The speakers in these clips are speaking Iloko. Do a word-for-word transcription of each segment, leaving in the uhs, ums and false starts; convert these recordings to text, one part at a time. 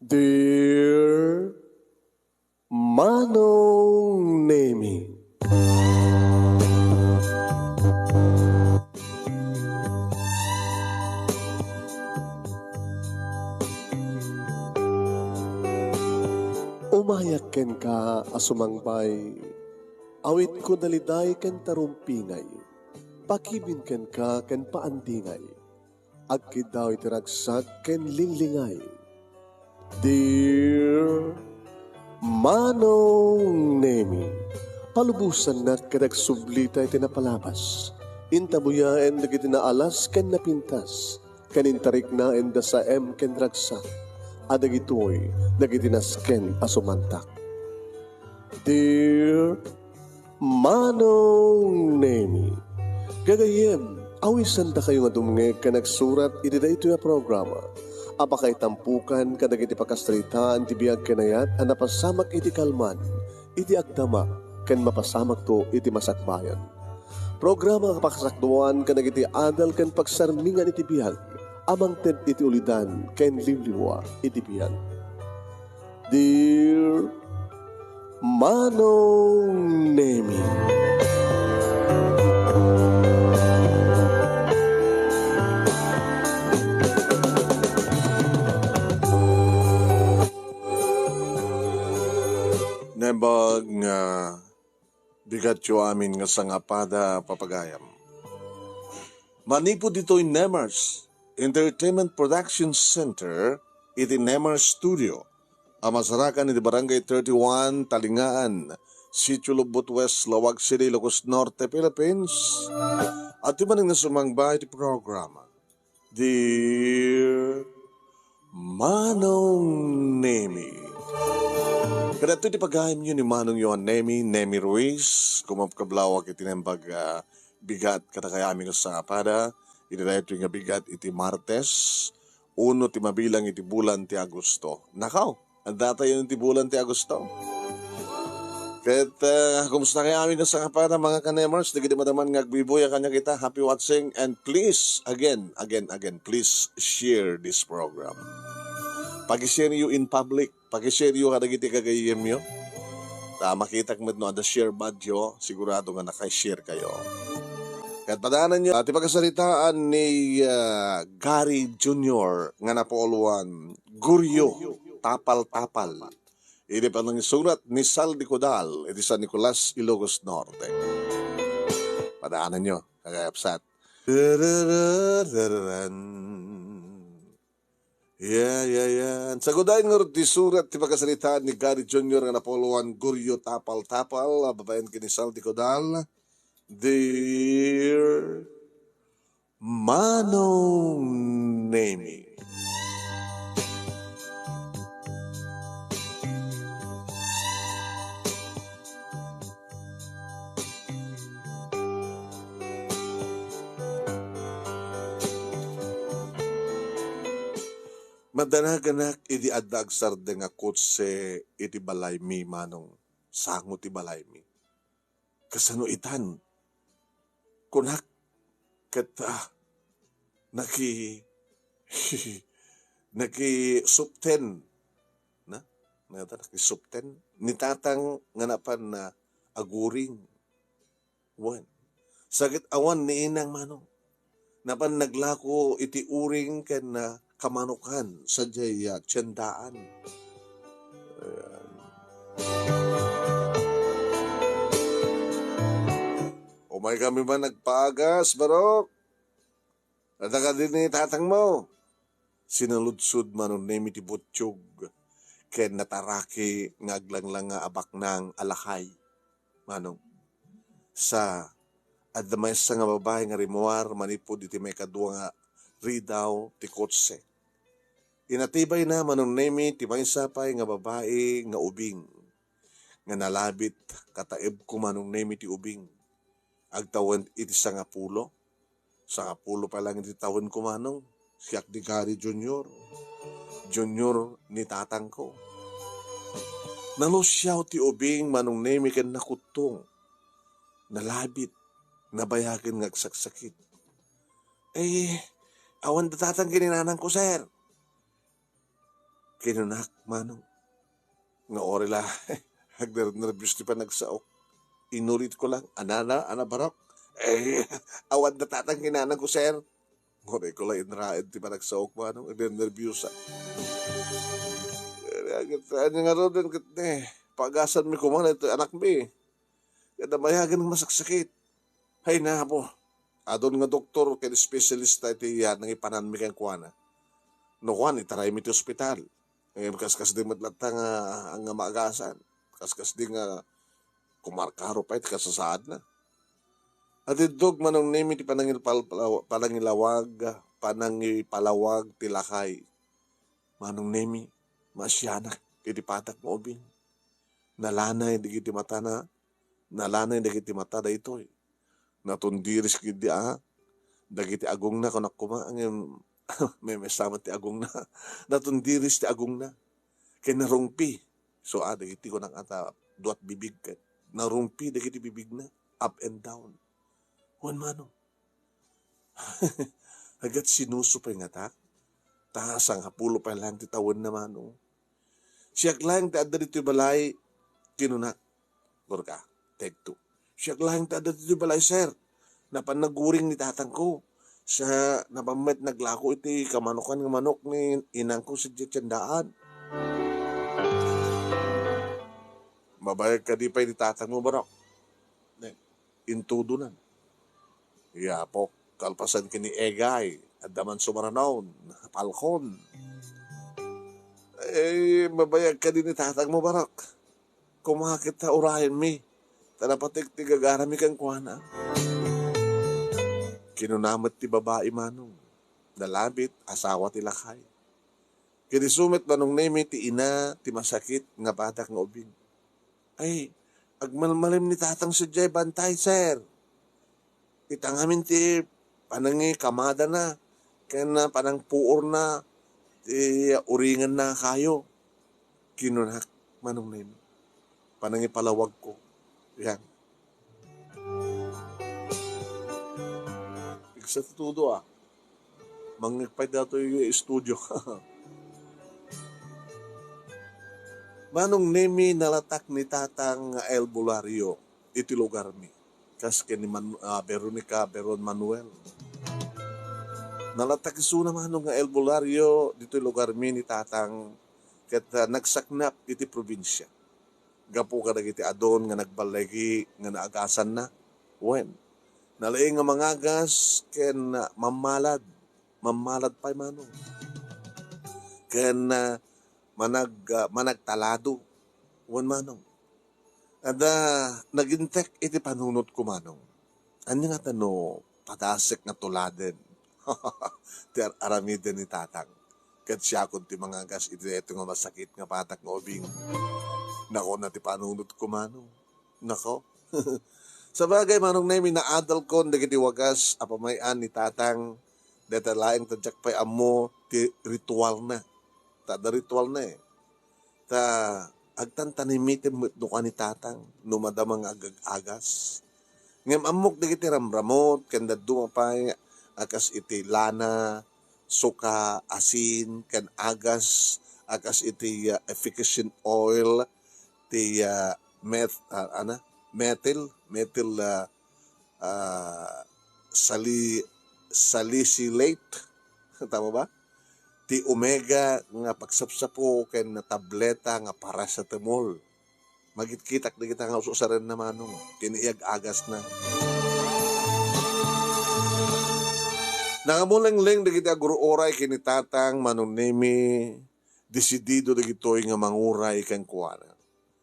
Dear Manong Nemi. Umayak kenka a sumangbay, awitko daliday ken tarumpingay, pakibin kenka ken paandingay. Agkiddaw iti ragsak ken linglingay. Dear Manong Nemi, palubosannak ket agsublita iti napalabas. Intabuyaen dagiti naalas ken napintas, ken intariknaen da saem ken ragsak, a dagitoy dagiti nasken a sumantak. Dear Manong Nemi, gagayyem, awisandakayo nga dumngeg ken agsurat iti daytoy a programa a pakaitampokan kadagiti pakasaritaan ti biag ken ayat a napasamak iti kalman, iti agdama, ken mapasamakto iti masakbayan. Programa a pakasakduan kadagiti adal ken pagsarmingan iti biag a mangted iti ulidan ken liwliwa iti biag. Dear Manong Nemi. Naimbag nga bigatyo amin nga sangapada, papagayam. Manipud ditoy Nemars Entertainment Production Center iti Nemars Studio a masarakan iti Barangay thirty-one, Talingaan, Sitio Lobbot West, Laoag City, Ilocos Norte, Philippines. Adtoy manen nga sumangba iti programa, Dear Manong Nemi. Kadagitoy ti pagayamyo ni Manong Johan Nemi, Nemi Ruiz, kumapkablawak iti naimbag a bigat kadakayo amin nga sangapada, iti daytoy nga bigat iti Martes, uno ti mabilang iti bulan ti Agosto. Nakaw, addatayo iti bulan ti Agosto. Ket, ah, kumusta kayo amin nga sangapada, mga ka-Nemars? Dagiti madaman nga agbuy-buya kaniak ita, happy watching, and please, again, again, again, please share this program. Paki-share yo in public, paki-share yo kadagiti gagayyemyo. Ta makitak met no adda share badyo, sigurado nga naka-share kayo. Ket padaananyo, ah, ti pakasaritaan ni, ah, Gary Junior nga napauluan, Guryo, Tapal-tapal. Idi panangisurat ni Sal de Codal iti San Nicolas, Ilocos Norte. Padaananyo, kakayapsat. Tarararararan. Ya, ya, ya. Sagudayen ngarud ti surat ti pakasaritaan ni Gary Junior nga napauluan, Guryo Tapal-tapal, a babaen ken ni Sal de Codal. Dear Manong Nemi. Madanaganak idi adda agsardeng a kotse iti balaymi, Manong. Sango ti balaymi. Kasano itan? Kunak ket, ah, naki-, nakisupten. Na? Nata, nakisupten. Ni tatang nga napan na aguring. Wen. Sa ket awan ni inang, Manong. Napan naglako iti uring ken, ah, kamanukan sadiay, ah, tiendaan. Ayan. Umay kami man nagpagas, Barok. Adda kadi ni tatangmo? Sinaludsod Manong Nemi ti butiog ken nataraki nga aglanglanga a baknang a lakay. Manong. Sa, adda maysa nga babai nga rimmuar manipud iti maikadua nga ridaw ti kotse. Inatibayna Manong Nemi ti maysa pay nga babai nga ubing nga nalabit. Kataebko Manong Nemi ti ubing. Agtawen iti sangapulo. Sangapulo pay lang iti tawenko, Manong. Siak ni Gary Junior. Junior ni tatangko. Nalusiaw ti ubing, Manong Nemi, ken nakuttong. Nalabit. Nabayagen nga agsaksakit. Eh, awan da tatang ken ni nanangko, sir. Kinunak, Manong, nga uray la, agnernerbios ti panagsaok. Inulit ko lang, "Anana, ana barok?" "Eh, awan da tatang kinanang ko, sir." Uray ko la inraed ti panagsaok, Manong, agnernerbios. Ania ngaruden ket ne, paagasanmi koma daytoy anakmi. Ket nabayagen nga masaksakit. Hay nabo, adun nga doktor ken espesyalista iti, ah, nangipananmi kenkuana. No kuan, itaraymi ti ospital. Eh, kaskasdi met latta nga, nga maagasan. Kaskasdi nga kumarkaro pay ti kasasaadna. Adiddog, Manong Nemi, ti panangilpal-, panangilawag, panangipalawag ti lakay. Manong Nemi, maasianak iti patak nga ubing. Nalanay dagiti matana, nalanay dagiti mata daytoy. Natundiris gidi a, dagiti agongna, kunak koma, ngem memesa met ti agongna. Natundiris ti agongna. Ken narungpi. So, a, dagiti kunak ata duat bibig ket narungpi dagiti bibigna, up and down. Wen, Manong. Agat sinuso pay ngata? Ta sangapulo pay laeng ti tawenna, Manong. Siak laeng ti adda ditoy balay, kinunak. Gorka, take two. Siak laeng ti adda ditoy balay, sir. Napan naguring ni tatangko. Sa napan met naglako iti kamanokan nga manok ni inangko sadiay tiendaan. Mabayag kadi pay ni tatangmo, barok? Ne, intudonan. Yapok, kalpasan ken ni Egay, adda man sumaranon, Falcon. Eh, mabayag kadi ni tatangmo, barok? Kumakit ta urayenmi, ta napatik ti gagarami kenkuana. Kinuna met ti babai, Manong. Nalabit, asawa ti lakay. Ken isu met, Manong Nemi, ti ina ti masakit nga badak nga ubing. Ay, agmalmalem ni tatang sadiay bantay, sir. Ita ngamin ti panangikamadana ken panangpuorna ti uringanna kayo. Kinunak, Manong Nemi. Panangipalawagko. Yan. Pigsa ti tudo, a. Mangngeg pay datoy studio. Manong Nemi, nalatak ni tatang nga albularyo iti lugarmi. Kas ken ni Man-, ah, Veronica Veron Manuel. Nalatak isuna, Manong, nga albularyo ditoy lugarmi ni tatang ket, ah, nagsaknap iti probinsia. Gapu kadagiti adun nga nagballigi nga naagasanna, wen, nalaing nga mangagas ken mammalad, mammalad pay, Manong, ken, ah, manag-, ah, managtalado, wen, Manong. Adda nagintek iti panunotko, Manong. Ania ngata no padasek nga tuladen ti ar-aramiden ni tatang? Ket siakon ti mangagas iti daytoy nga masakit nga badak nga ubing. Nako, na ti panunotko, Manong. Nako. Sabagay, Manong Nemi, naadalkon dagiti wagas a pamay-an ni tatang. Dayta laeng ta diak pay ammo ti ritualna. Ta adda ritualna, eh. Ta agtantanimitem met no kua ni tatang no madama nga agag-agas. Ngem ammok dagiti ramramut ken dadduma pay a kas iti lana, suka, asin, ken agas a kas iti, ah, efficacious oil, ti, ah, meth-, ah, ana, methyl, methyl, ah, ah, sali-, salicylate. Tama ba? Ti omega nga pagsapsapo ken tableta nga paracetamol. Magitkitak dagita nga ususarenna, Manong, ken iyag-agasna. Nangamulengleng dagiti agur-uray ken ni tatang, Manong Nemi, desidido dagitoy nga manguray kenkuana.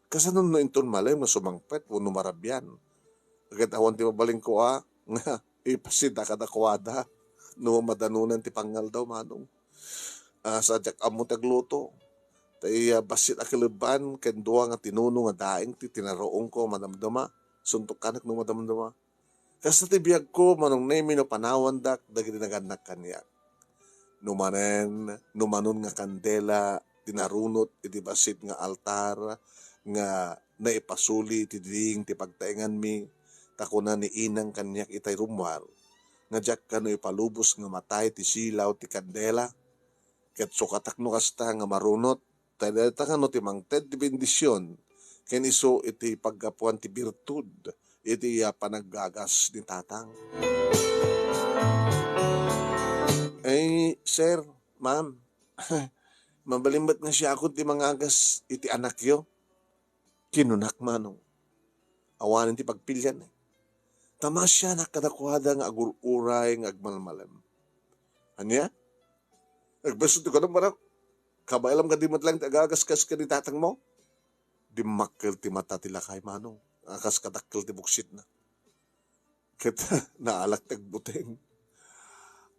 Kasano no inton malem nga sumangpet wenno marabian? Ket awan ti mabalinko a nga ipasita kadakuada no madanonan ti pangngaldaw, Manong. Ah, sadiak ammo ti agluto. Ta iya bassit a kelebban ken dua nga tinuno nga daing ti tinaruongko a madamdama. Suntokkanak no madamdama. Kasta ti biagko, Manong Nemi, no panawandak dagiti nagannak kaniak. No manen, no manon nga kandela ti narunot iti bassit nga altar nga naipasuli iti ding ti pagtaenganmi, ta kuna ni inang kaniak itay rummuar nga diak kano ipalubos nga matay ti silaw ti kandela. Ket sukatak no kasta nga marunot, Ta dayta kano ti mangted ti bendision ken isu iti paggapuan ti birtud iti, ah, panaggagas ni tatang. "Ay, sir, ma'am, mabalin met nga siakon ti mangagas iti anakyo?" Kinunak, Manong. Awanen ti pagpilian, eh. Ta maasianak kadakuada nga agur-uray nga agmalmalem. Ania? Agbasol ti kunam, Barok. Kabaelam nga di met laeng ti agagaskas ken ni tatangmo? Dimmakkel ti mata ti lakay, Manong, a kas kadakkel ti buksitna. Ket naalak ti agbuteng.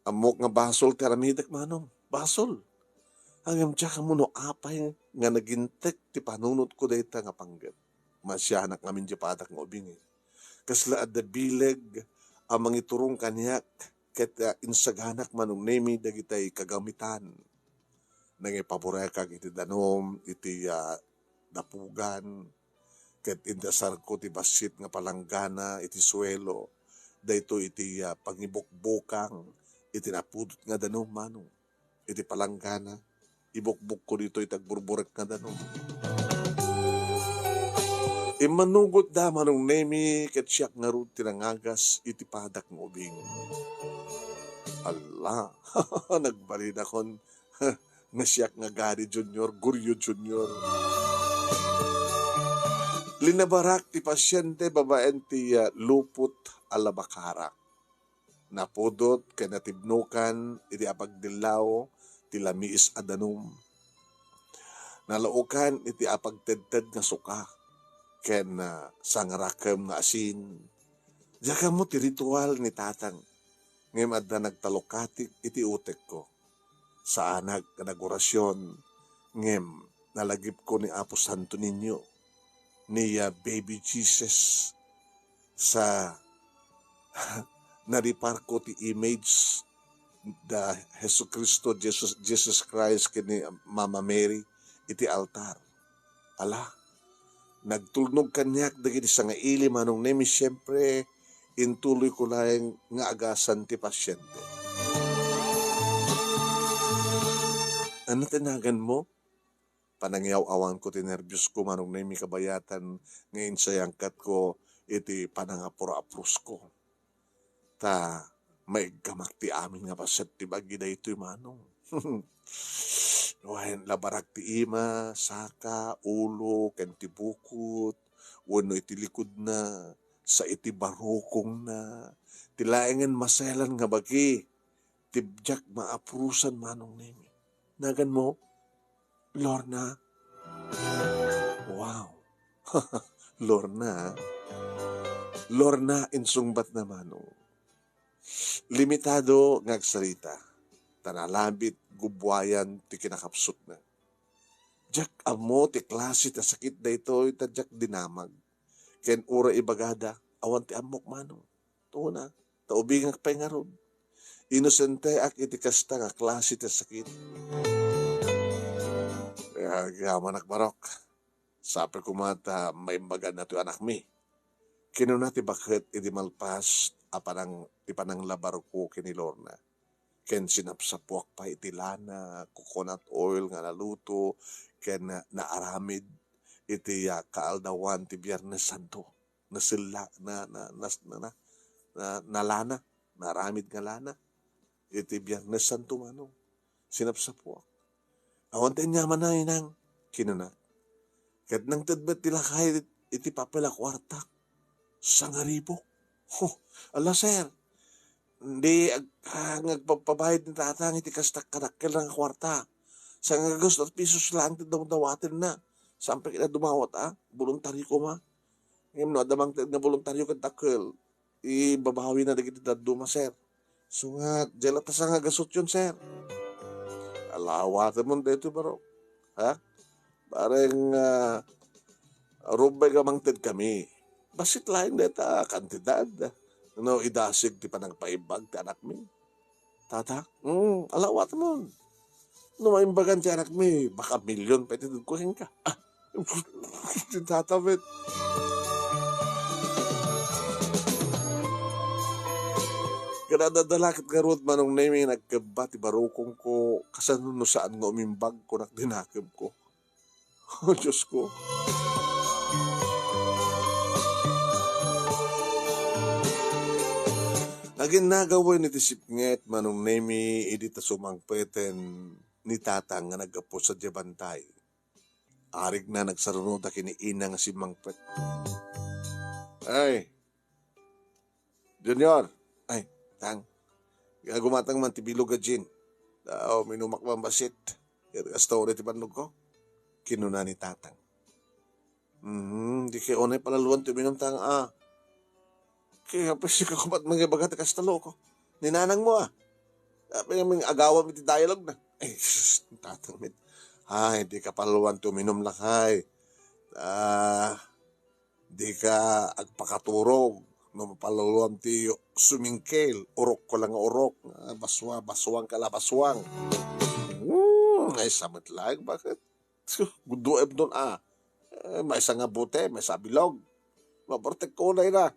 Ammok nga basol ti aramidek, Manong. Basol. Ngem diak ammo no apay nga nagintek ti panunotko dayta nga panggep. Maasianak ngamin ti padak nga ubing, eh. Kasla adda bileg a mangiturong kaniak ket, ah, insaganak, Manong Nemi, dagitay kagamitan. Nangipaburekak iti danum, iti, ah, dapugan, ket indasarko ti bassit nga palanggana iti suelo. Daytoy iti, ah, pangibukbukang iti napudot nga danum, Manong. Iti palanggana, ibukbukko ditoy ti agburburek nga danum. Immanugotda, Manong Nemi, ket siak ngarud ti nangagas iti padak nga ubing. Alla, nagbalinakon nga siak nga Gary Junior, Goryeo Junior. Linabarak ti pasiente babaen ti, ah, lupot a labakarak. Napudot ken natibnokan iti apagdillaw ti lamiis a danum. Nalaokan iti apagtedted nga suka ken, ah, sangarakem nga asin. Diak ammo ti ritual ni tatang, ngem adda nagtalukatik iti utekko. Saanak nga nagorasyon, ngem nalagipko ni Apo Santo Niño, ni, ah, Baby Jesus. Sa nariparko ti image da Jesu-Cristo, Jesus, Jesus Christ, ken ni Mama Mary iti altar. Ala, nagtulnog kaniak dagiti sangaili, Manong Nemi, siempre, intuloyko laeng nga agasan ti pasiente. Ano ti naganmo? Panangyaw-awanko ti nerbiosko, Manong Nemi, kabayatan nga insayangkatko iti panangapur-apurosko. Ta maiggamak ti amin nga paset ti bagi daytoy, Manong. Wen, labarak ti ima, saka, ulo, ken ti bukot, wenno iti likudna, sa iti barukongna. Ti laengen maselan nga bagi, ti diak maapurosan, Manong Nemi. Naganmo? Lorna? Wow. Lorna? Lorna, insungbatna, Manong. Limitado nga agsarita, ta nalabit gubuayan ti kinakapsutna. Diak ammo ti klase ti sakit daytoy ta diak dinamag. Ken uray ibagada, awan ti ammok, Manong. Una, ta ubingak pay ngarud. Inosenteak iti kasta nga klase ti sakit. Agyamanak, Barok. Sapay koma ta maimbaganna toy anakmi. Kinuna ti baket idi malpas a panang-, ti pananglabarko ken ni Lorna. Ken sinapsapuak pay iti lana, coconut oil nga naluto, ken na-, naaramid iti, ah, kaaldawan ti Biernes Santo. Nasella-, na, na, nas-, na, na, na, nalana, naaramid nga lana. Iti Biernes Santo, Manong, sinapsapuak. Awan ti aniamanna, Inang, kinuna. Ket nangted met ti lakay iti papel a kuarta. Sangaribu. Ho, ala, sir. Di ag-, ah, nga agpagpabayad ni tatang iti kasta kadakkel nga kuarta. Sangagasto a pesos laeng ti dawdawatenna. Saan pay koma dumawat, a? Boluntario koma. Ngem no adda mangted nga boluntario ket dakkel, ibabawina dagiti dadduma, sir. Isu nga, diay latta sangagastoyon, sir. Ala, awatemon daytoy, Barok. Ha? Bareng, ah, rumbeng a mangted kami. Bassit laeng dayta a kantidad. No idasig ti panangpaimbag ti anakmi. Tata? Mm, ala, awatemon. No maimbagan ti anakmi, baka million pay ti tedko kenka. Ah, ti tata met. Kadadala ket ngarud, Manong Nemi, nagkebba ti barukongko, kasano no saan nga umimbag, kunak dinakemko. O Diosko. Aginnaga wen iti sipnget, Manong Nemi, idi ta sumangpeten ni Tatang nga naggapu sadiay bantay. Arigna nagsaruno da ken ni Inang a simmangpet. Ay, Junior, ay, Tang, gumatang man ti bilog a gin. Daw, minumak man bassit. Ket kasta uray ti bannogko, kinuna ni Tatang. Hmm, di kay unay palaluan ti uminum, Tang, a. Kay apay sika koma mangibaga ti kasta, loko. Ni nanangmo, a. Apay nga agawam iti dialogue na. Ay, sus, Tatang met. Ay, di ka palaluan ti uminum, lakay. Ah, di ka agpakaturog no palaluam ti sumingkel. Urok ko lang nga urok. Ah, baswa, baswang ka la, baswang. Hmm, ay, samet laeng, bakit? Guduem don a. Eh, maysa nga bote, maysa bilog. Mabartek ko na ina.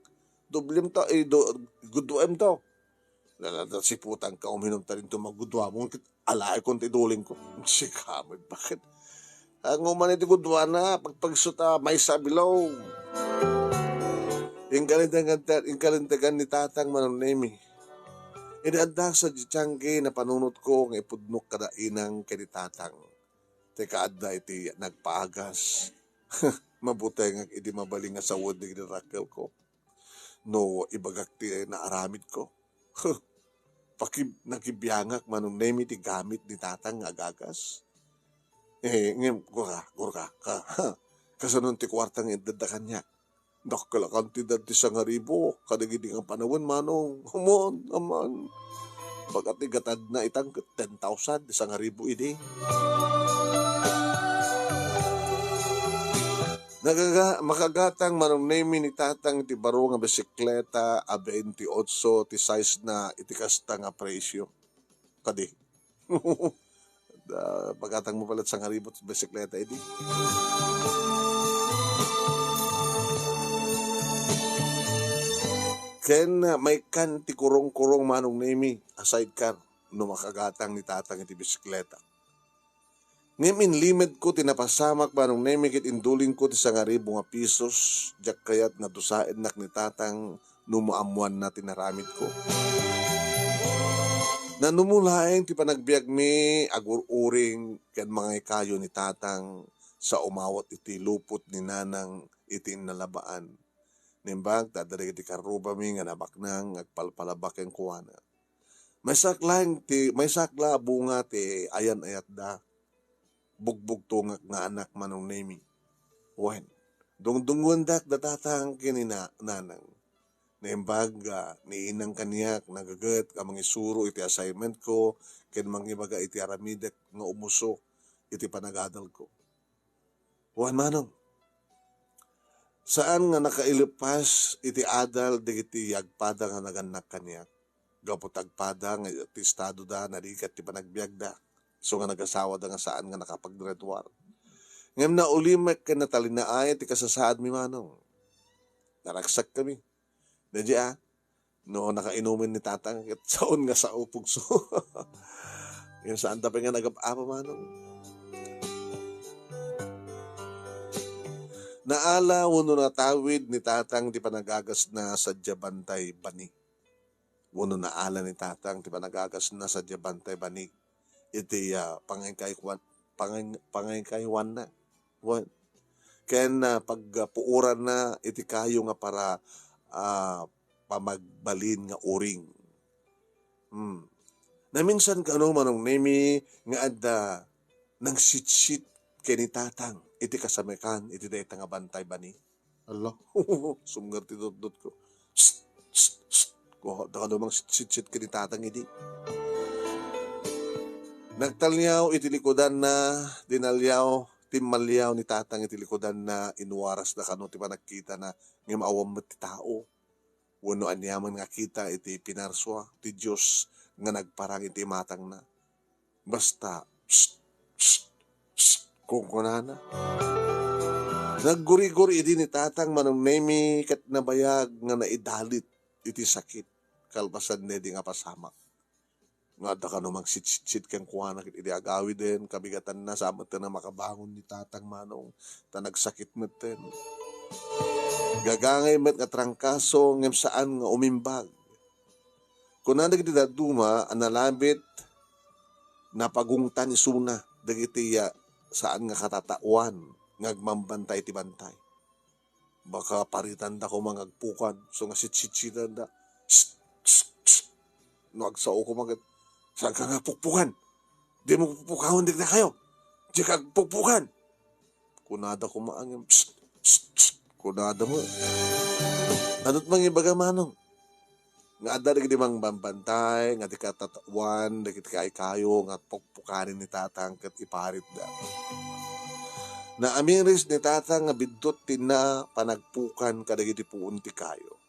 Dublem to, eh, do, guduem to. Lalada siputan ka uminum ta rin to maguduamon ket alaekon ti duling ko. Sika met, bakit? Ang umani ti guduana, pagpagsuta, maysa bilog. Inkalintegan, inkalintegan ni Tatang Manong Nemi. Idi adda sa di tiyangge, napanunot ko nga ipudnok kada inang ken ni Tatang. Ti kaadda iti nagpaagas. Mabutengak idi mabalin nga sawen dagiti rakkelko. No ibagak ti naaramidko. Pakib-, nakibiangak, Manong Nemi, ti gamit ni Tatang nga agagas. Eh, ngem, gura, gura, ka, kasanon ti kuarta nga iddadda kaniak? Dakkel a kantidad ti sangaribu kadagidi nga panawen, Manong. Aman, aman. Baga ti gatadna itan ket ten thousand ti sangaribu idi. Nagaga-, makagatang Manong Nemi ni Tatang iti baro nga bisikleta a veintiocho ti size na iti kasta nga presyo. Kadi. Da, paggatangmo pala ti sangaribu ti bisikleta idi. Ken, ah, maikkan ti kurong-kurong Manong Nemi a sidecar no makagatang ni Tatang iti bisikleta. Ngem inlimedko ti napasamak, Manong Nemi, ket indulingko ti sangaribu nga pisos, diak kayat nga dusaennak ni Tatang no maammoanna ti naramidko. Nanumo laeng ti panagbiagmi, agur-uring ken mangaykayo ni Tatang sa umawat iti lupot ni Nanang iti innalabaan. Naimbag ta adda dagiti karrubami nga nabaknang nga agpalpalabak kenkuana. Maysak laeng ti, maysak la a bunga ti ayan-ayatda. Bugbugtongak nga anak, Manong Nemi. Wen, dungdungngoendak da Tatang ken ni na-, Nanang. Naimbag, ah, ni Inang kaniak, nagaget a mangisuro iti assignmentko ken mangibaga iti aramidek nga umuso iti panagadalko. Wen, Manong, saan nga nakailepas iti adal dagiti yagpada nga nagannak kaniak. Gapu ta agpada nga ti estadoda, narigat ti panagbiagda. So nga nagasawada nga saan nga nakapag-Red War. Ngem naulimek ken natalinaay ti kasasaadmi, Manong. Naragsakkami. Daydi a, no nakainumen ni Tatang, ket saon nga sao, pugso. Ngem saan ta pay nga nagap-apa, Manong. Naala wenno natawid ni Tatang ti panagagasna sadiay bantay bani. Wenno naala ni Tatang ti panagagasna sadiay bantay banig iti, ah, pangikaywan-, pangin-, pangikaywanna. Wen, ken, ah, pagpuoranna iti kayo nga para, ah, pamagbalin nga uring. Hmm. Naminsan kano, Manong Nemi, nga adda nangsitsit ken ni Tatang iti kasamekan iti dayta nga bantay bani? Ala, sumnget ti dutdotko. Psst, psst, psst. Ko, daka dumang sitsit ken ni Tatang idi. Nagtaliaw iti likudanna, dinaliaw, timmaliaw ni Tatang iti likudanna, inwarasda kano ti panagkitana, ngem awan met ti tao. Wenno aniaman nga kita iti pinarsua ti Dios nga nagparang iti imatangna. Basta, "Psst, psst, psst," kunkunana. Naggurigor idi ni Tatang Manong Nemi ket nabayag nga naidalit iti sakit kalpasan daydi nga pasamak. Nga adda kano mangsitsitsit kenkuana ket idi agawiden, kabigatanna, saan metten a makabangon ni Tatang Manong, ta nagsakit metten. Gagangay met nga trangkaso, ngem saan nga umimbag. Kuna dagiti dadduma a nalabit, napagungtan isuna dagiti, ah, saan nga katataoan nga agmambantay iti bantay. Baka paritanda koma nga agpukan, so nga sitsitsitanda. Psst, psst, psst. No agsao koma ket, "Saan ka nga pukpukan? Di mo pukpukawan dagitakayo. Di ka agpukpukan." Kunada koma ngem, "Psst, psst, psst." Kunada mo. Anot mangibaga, Manong? Nga adda dagiti mangbambantay, nga di katataoan dagiti kayo-kayo nga pukpukanen ni Tatang ket iparitda. Naamiris ni Tatang nga biddut ti na panagpukan kadagiti puon ti kayo.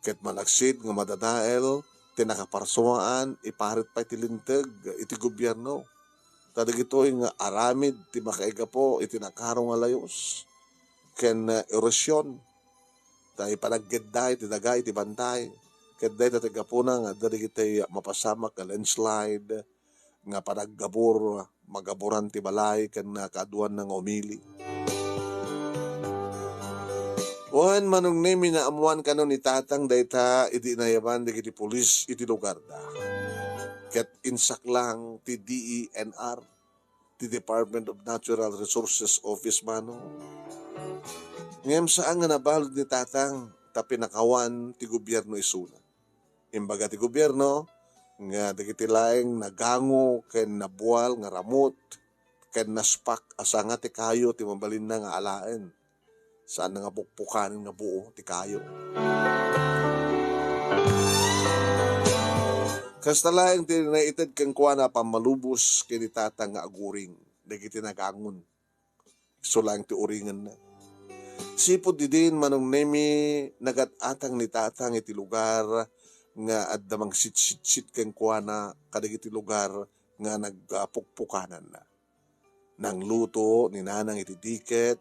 Ket malaksid nga madadael ti nakaparsuaan, iparit pay ti linteg iti gobierno. Ta dagitoy nga aramid ti makaigapu iti nakaro nga layus ken, eh, erosion. Ta ipanaggedda iti daga iti bantay. Ket dayta ti gapuna nga adda dagiti mapasamak nga landslide, nga panaggabur, magaburan ti balay, ken nakaaduanna nga umili. Wen, Manong Nemi, naammoan kano ni Tatang dayta idi inayaban dagiti pulis iti lugarda. Ket insaklang ti D E N R, ti Department of Natural Resources Office, Manong. Ngem saan nga nabalud ni Tatang ta pinakawan ti gobierno isuna. Imbaga ti gobierno nga dagiti laeng nagango ken nabual nga ramut ken naspak a sanga ti kayo ti mabalinna nga alaen. Saan nga pukpukanen nga buo ti kayo. Kasta laeng ti naited kenkuana a pammalubos ken ni Tatang nga aguring dagiti nagangon. Isu laeng ti uringenna. Sipud idin, Manong Nemi, nagat-atang ni Tatang iti lugar nga adda mangsitsitsit kenkuana kadagiti lugar nga nagpukpukananna. Nangluto ni Nanang iti diket,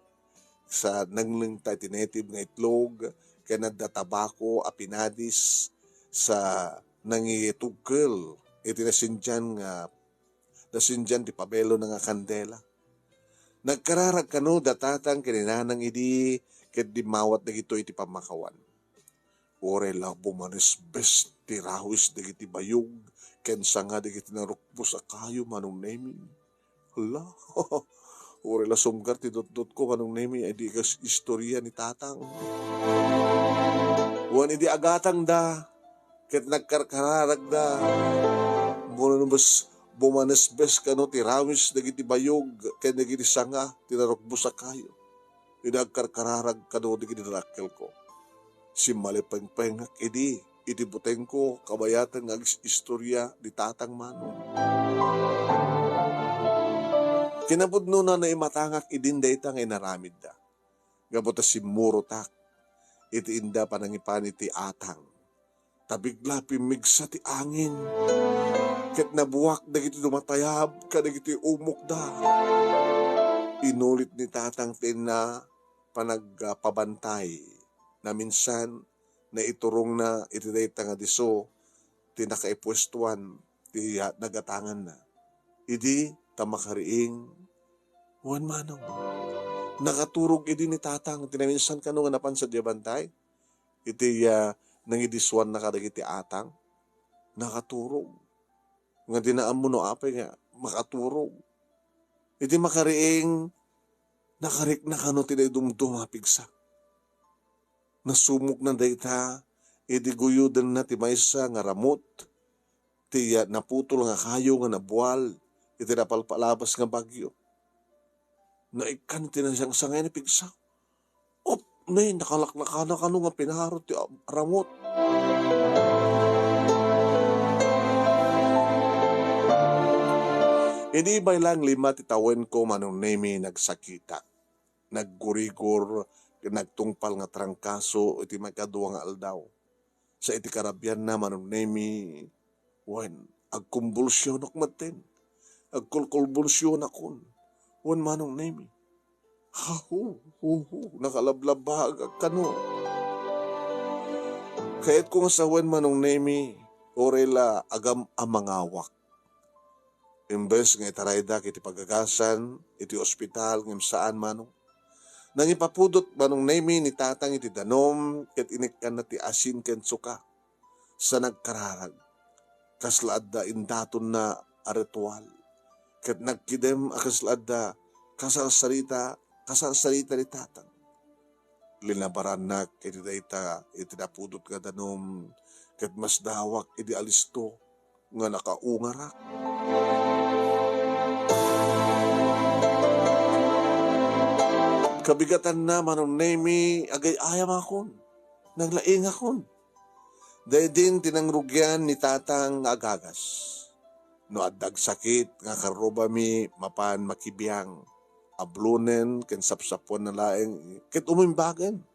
sa nanglengta iti native nga itlog, ken adda tabako a pinadis, sa nangitugkel iti nasindian nga nasindian ti pabelona nga kandela. Nagkararag kano da Tatang ken ni Nanang idi ket dimmawat dagitoy iti pammakawan. Uray la bumanesbes ti rawis dagiti bayog ken sanga dagiti narukbos a kayo, Manong Nemi. Hala, uray la sumgar ti dutdotko, Manong Nemi, idi kas-, istorya ni Tatang. Wen idi agatangda, ket nagkarkararagda. Bumanes-, bumanesbes kano ti rawis dagiti bayog ken dagiti sanga ti narukbos a kayo. Idi agkarkararag kano dagiti dakkelko. Simmalipengpengak idi iti butengko kabayatan nga agis-istorya ni Tatang Manong. Kinapudnona, naimatangak idin dayta nga inaramidda. Gapu ta simmurotak iti inda panangipan iti atang. Ta bigla pimmigsa ti angin, ket nabuak dagiti dumatayab kadagiti umokda. Inulit ni Tatang ti inna panagpabantay. Naminsan, naiturongna iti dayta nga disso ti nakaipuestoan ti, ah, nagatanganna. Idi ta makariing, wen, Manong, nakaturog idi ni Tatang ti naminsan kano nga napan sadiay bantay. Iti, ah, nangidissuanna kadagiti atang, nakaturog. Nga dina ammo no apay nga makaturog. Iti makariing, nakarikna kano ti naidumduma a pigsa. Nasumokna dayta, idi guyodenna ti maysa nga ramut, ti, ah, naputol nga kayo nga nabual iti napalpalabas nga bagyo. Naikkan ti nasangsangay ni pigsa. Op, ne, nakalaklakana kano nga pinaro ti, ah, ramut. Idi baylang lima ti tawenko, Manong Nemi, nagsakitak. Naggurigor, nagtungpal nga trangkaso iti maikadua nga aldaw. Sa iti karabianna, Manong Nemi, wen, agkumbulsionok metten. Agkulkulbulsionakon. Wen, Manong Nemi. Hahu, huhu, nakalablabagak kano. Kayatko nga sawen, Manong Nemi, uray la agam a mangawak. Imbes nga itaraydak iti pagagasan iti ospital, ngem saan, Manong. Nangipapudot, Manong Nemi, ni Tatang iti danum ket inikkanna ti asin ken suka. Sa nagkararag, kasla adda indatonna a ritual. Ket nagkidem a kasla adda kasarsarita, kasarsarita ni Tatang. Linabarannak iti dayta iti napudot nga danum, ket masdawak idi alisto nga nakaungarak. Kabigatanna, Manong Nemi, agay-ayamakon, naglaingakon. Daydin ti nangrugian ni Tatang nga agagas. No adda agsakit nga karrubami mapan makibiang, ablonen ken sapsapuanna laeng ket umimbagen.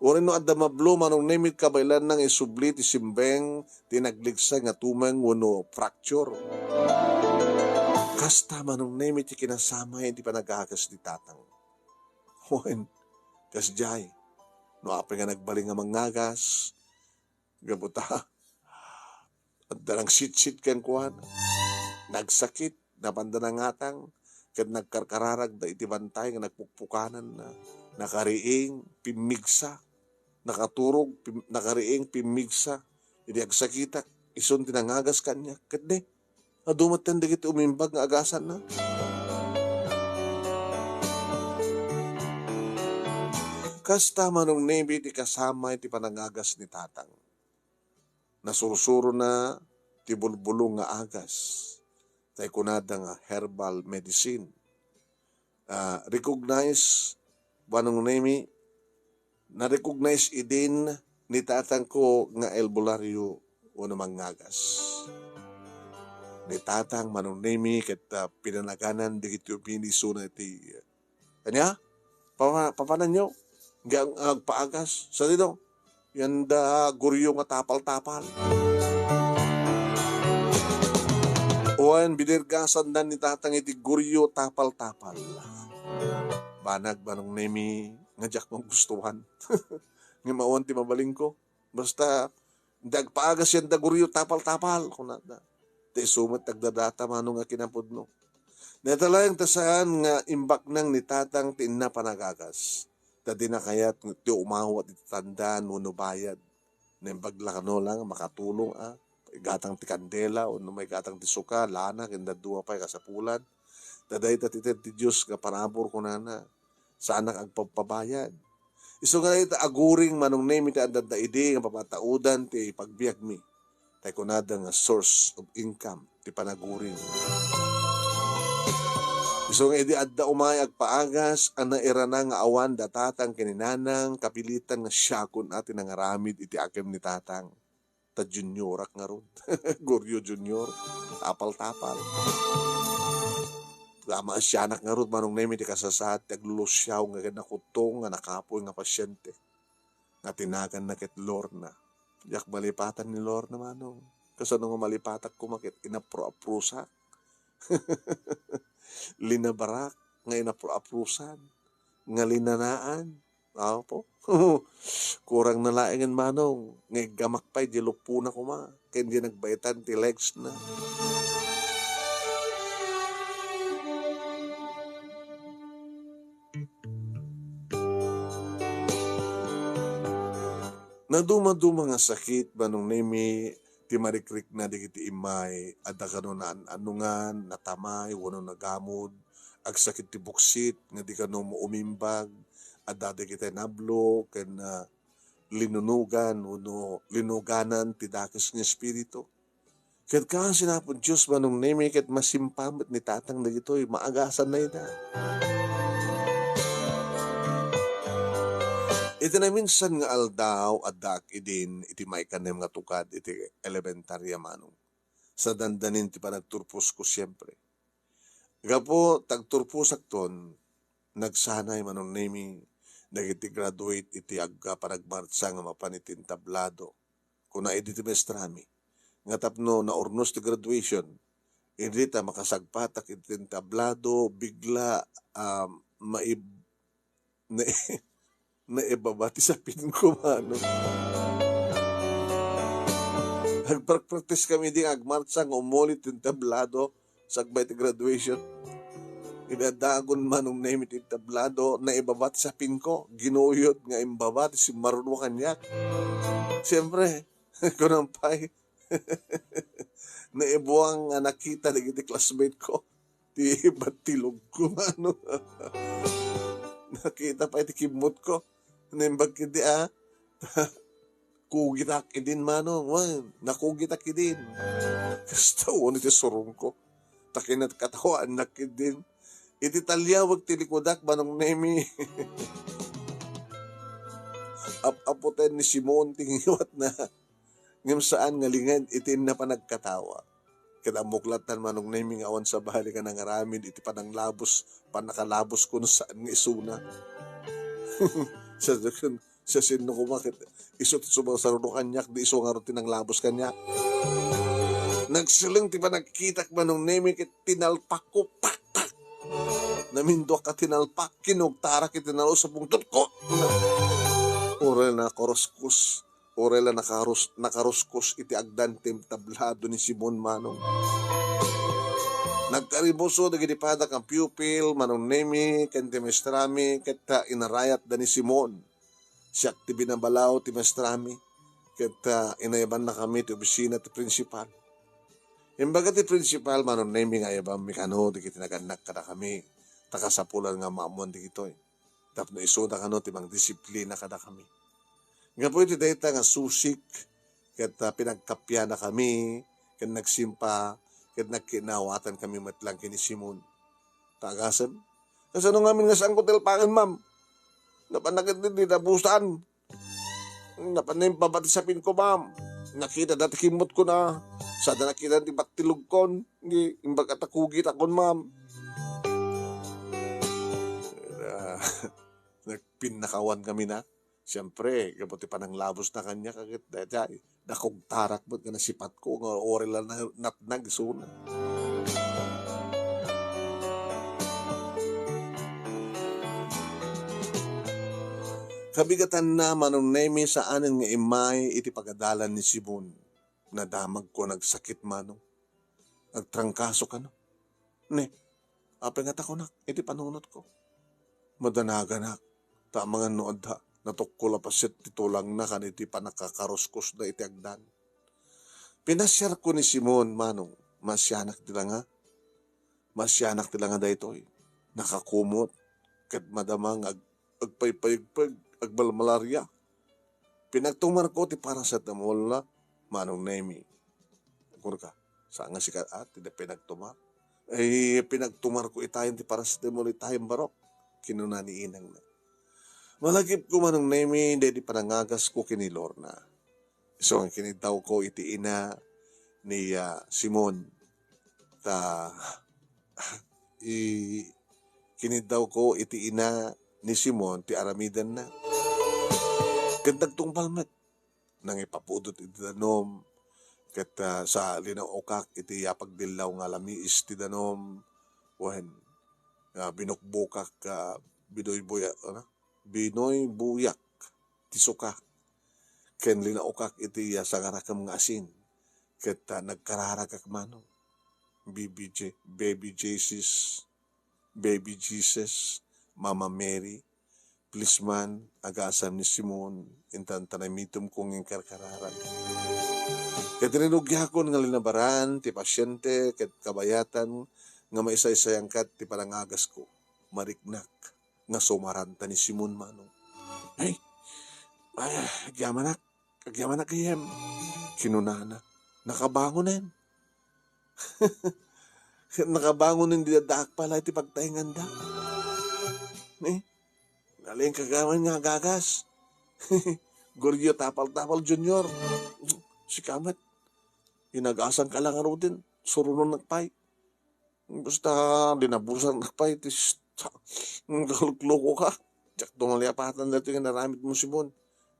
Uray no adda mablo, Manong Nemi, kabaelanna nga isubli ti simbeng ti nagligsa nga tumeng wenno fracture. Kasta, Manong Nemi, ti kinasamay ti panagagas ni Tatang. Wen, kasdiay, no apay nga nagbalin nga mangagas, gapu ta adda nangsitsit kenkuana. Nagsakit, napanda nangatang, ket nagkarkararagda iti bantay nga nagpukpukanan na. Nakariing, pimmigsa. Nakaturog, pim-, nakariing, pimmigsa. Idi agsakitak, isun ti nangagas kaniak. Ket di, adu metten dagiti umimbag nga agasanna. Kasta, Manong Nemi, ti kasamay ti panangagas ni Tatang. Nasursurona ti bulbulong nga agas, tay kunada nga herbal medicine. Ah, recognize, Manong Nemi, na-recognize idin ni tatangko nga albularyo wenno mangagas. Ni tatang, Manong Nemi, ket, ah, pinanaganan dagiti ubing isuna iti Ania? Papa-, papananyo? Nga ang agpaagas. Sa dino? Yan da guryo nga tapal-tapal. Wen, binirgasan dan ni tatang iti guryo tapal-tapal. Banag, Manong Nemi, nga diak magustuhan. Nga mawan ti mabalin ko. Basta, "Nagpaagas yan da guryo, tapal-tapal," kunada. Ta isu met agdadata, Manong, a kinapudno. Natalayang ta saan nga imbaknang ni tatang ti inna panagagas. Ta di na kayat ti umawat iti tandaan wenno bayad. Naimbag la kano lang makatulong a maigatang ti kandela wenno maigatang ti suka, lana, ken dadduma pay kasapulan. Ta dayta ti ited ti Dios nga parabur, kunana. Saanak agpagpabayad. Isu nga dayta aguring, Manong Nemi, ti adda idi nga papataudan ti pagbiagmi. Tay kunada nga source of income ti panaguring. Isu nga idi adda umay agpaagas a nairana nga awan da tatang ken ni nanang, kapilitan nga siakon a ti nangaramid iti akem ni tatang. Ta juniorak ngarud. Guryo junior. Tapal-tapal. Tama, sianak ngarud, Manong Nemi, ti kasasaad ti aglulusiaw nga nakutong nga nakapoy nga pasyente. Nga tinaganna ket Lorna. Diak malipatan ni Lorna, Manong. Kasano nga malipatak koma ket inapro-aprosak. Linabarak nga inapro-aprosan. Nga linanaan. Apo. Kurang na laengen, Manong, nga iggamak pay di lupona koma, ken di nagbaetan ti legs na. Naduma-duma nga sakit, Manong Nemi, ti marikrikna dagiti immay, adda kano naan-anungan, natamay, wenno nagamod, agsakit ti buksit, nga di kano umimbag, adda dagiti nablo, ken, ah, linunugan, wenno linuganan ti dakes nga espiritu. Ket kaasi ni Apo Dios, Manong Nemi, ket masimpamet ni tatang dagitoy, maagasan na ida. Iti naminsan nga aldaw, addaak idin iti maikanem nga tukad iti elementarya, Manong. Sa dandanin ti panagturposko, siempre. Gapu ta agturposakton, nagsanay, Manong Nemi, dagiti graduate iti agga panagmartsa nga mapan iti entablado. Kuna idi ti maestrami nga tapno naurnos ti graduation, idi ta makasagpatak iti entablado, bigla, ah, maib-, na-, naibaba ti sapin ko, Manong. Nagprakpraktis kami idi nga agmartsa nga umuli ti entablado sakbay ti graduation. Idi addaakon Manong Nemi ti entablado, naibaba ti sapingko, ginuyod nga imbaba ti simmarudmo kaniak. Siyempre, kunam pay, naibuang nga nakita dagiti classmate ko ti battilogko, Manong. Nakita pay ti kimmutko. Naimbag ketdi, a, kugitak idin, Manong. Wen, nakugitak idin. Kasta wen iti surongko. Ta kinakatawaannak idin. Iti taliawek ti likudak, Manong Nemi, ap-aputen ni Simon ti ngiwatna. Ngem saan nga linged iti inna panagkatawa. Ket ammok latta, Manong Nemi, nga awan sabali nga nangaramid iti pananglabos, pannakalabosko no saan nga isuna. Sa, sa sinno koma ket isu ti sumarsaruno kaniak, di isu ngarud ti nanglabos kaniak. Nagsileng ti panagkitak, Manong Nemi, ket tinalpakko, pakpak! Naminduak a tinalpak, kinugtarak iti nalus a pungtotko. Uray nakaruskus, uray la nakarus-, nakaruskos iti agdan ti entablado ni Simon, Manong. Nagkaribuso dagiti padak nga pupil, Manong Nemi, ken ti maestrami, ket, ah, inarayatda ni Simon. Siak ti binabalaw ti maestrami, ket, ah, inayabannakami ti obisina ti prinsipal. Imbaga ti prinsipal, Manong Nemi, nga ayabammi kano dagiti nagannak kadakami, ta kasapulan nga maammoan dagitoy. Tapno isuda kano ti mangdisiplina kadakami. Gapu iti dayta nga susik, ket, ah, pinagkapianakami, ket nagsimpa, ket nagkinnawatankami met laeng ken ni Simon. Ta agasem, kasano ngamin nga saanko talpaken, ma'am? Napan na ket di nabusan. Napan na imbaba ti sapingko, ma'am. Nakita da ti kimmutkon. Sada nakita ti battilogkon. Di, imbaga ta kugitakon, ma'am. Ah, nagpinnakawan kami na. Siempre, gapu ti pananglabosna kaniak, ket daydiay, nakugtarak met nga nasipatko nga uray la na-, natnag isuna. Kabigatanna, Manong Nemi, saanen nga immay iti pagadalan ni Simon. Nadamagko, nagsakit, Manong. Agtrangkaso kano. Ne, apay nga takonak iti panunotko? Madanaganak, ta amangan no adda, natukkol a paset ti tulangna ken iti pannakakaruskusna iti agdan. Pinasiarko ni Simon, Manong, masianak ti langa. Masianak ti langa daytoy. Nakakumot, ket madama nga ag-, agpaypayegpeg, agmalmalaria. Pinagtumarko ti paracetamol, Manong Nemi. Kurka, saan nga sika, a, ti da pinagtumar? Ay, pinagtumarko itayen ti paracetamol itayen barok, kinuna ni inangna. Malagipko, Manong Nemi, daydi panangagasko ken ni Lorna. Isu nga kiniddawko iti ina ni, ah, Simon. Ta, i-, kiniddawko iti ina ni Simon ti aramidenna. Ket nagtungpal met. Nangipapudot iti danum, ket, ah, sa linaukak iti iya pagdillaw nga lamiis ti danum, wen, ah, binukbukak, ah, binuybuya-, ano? Binuybuyak ti suka, ken linaukak iti iya sangarakem nga asin, ket, ah, nagkararagak, Manong. B B J, Baby Jesus, Baby Jesus, Mama Mary, please man, agasam ni Simon, intan ta namitemko nga inkarkararan. Ket rinugiakon nga linabaran ti pasiente ket kabayatan nga maisaysayangkat ti panangagasko. Mariknak nga sumaranta ni Simon, Manong. "Ay, ay, agyamanak, agyamanak gayyem," kinunana. "Nakabangonen." "Nakabangonen, di addaak pay la iti pagtaenganda." "Eh, nalingka gayam nga agagas." "Gorgio Tapal-Tapal Junior. Sika met. Inagasanka la ngaruden. Surunonak pay." Basta linabusannak pay ti s-, sa-, naglukloko ka. Diak tumalipatan daytoy nga inaramidmo, Simon.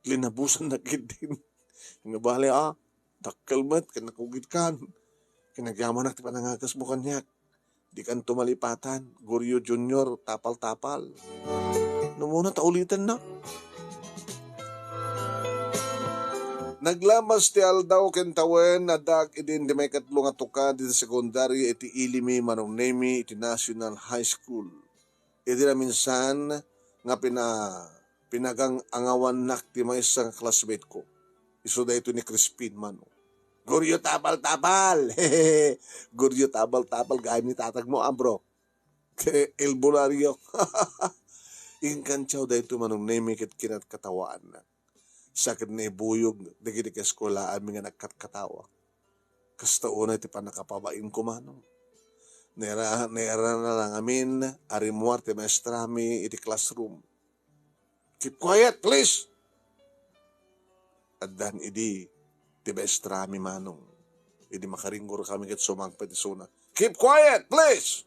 Linabusannak ketdin. Nga bale, a, dakkel met ken nakugitkan. Ken agyamanak ti panangagasmo kaniak. Dikan tumalipatan, Gorgio Junior, Tapal-Tapal. No muna ta ulitennak. Naglamas ti aldaw ken tawen, addaak idin ti maikatlo nga tukad iti sekundarya iti ili mi, Manong Nemi, iti National High School. Idi naminsan nga pina-, pinagang-angawannak ti maysa nga classmate ko. Isu daytoy ni Crispin, Manong. Guryo tapal-tapal! Guryo tapal-tapal, gayam ni tatagmo, ah, bro. Ken albularyo. Inkantiaw daytoy, Manong Nemi, ket kinatkatawaannak. Sa ket naibuyog dagiti kaeskuelaanmi nga nagkatkatawa. Kasta unay ti pannakapabainko, Manong. Naira-, nairana lang amin a rimmuar ti maestrami iti classroom. "Keep quiet, please!" Addan idi ti maestrami, Manong. Idi makaringgor kami ket sumangpet isuna, "Keep quiet, please!"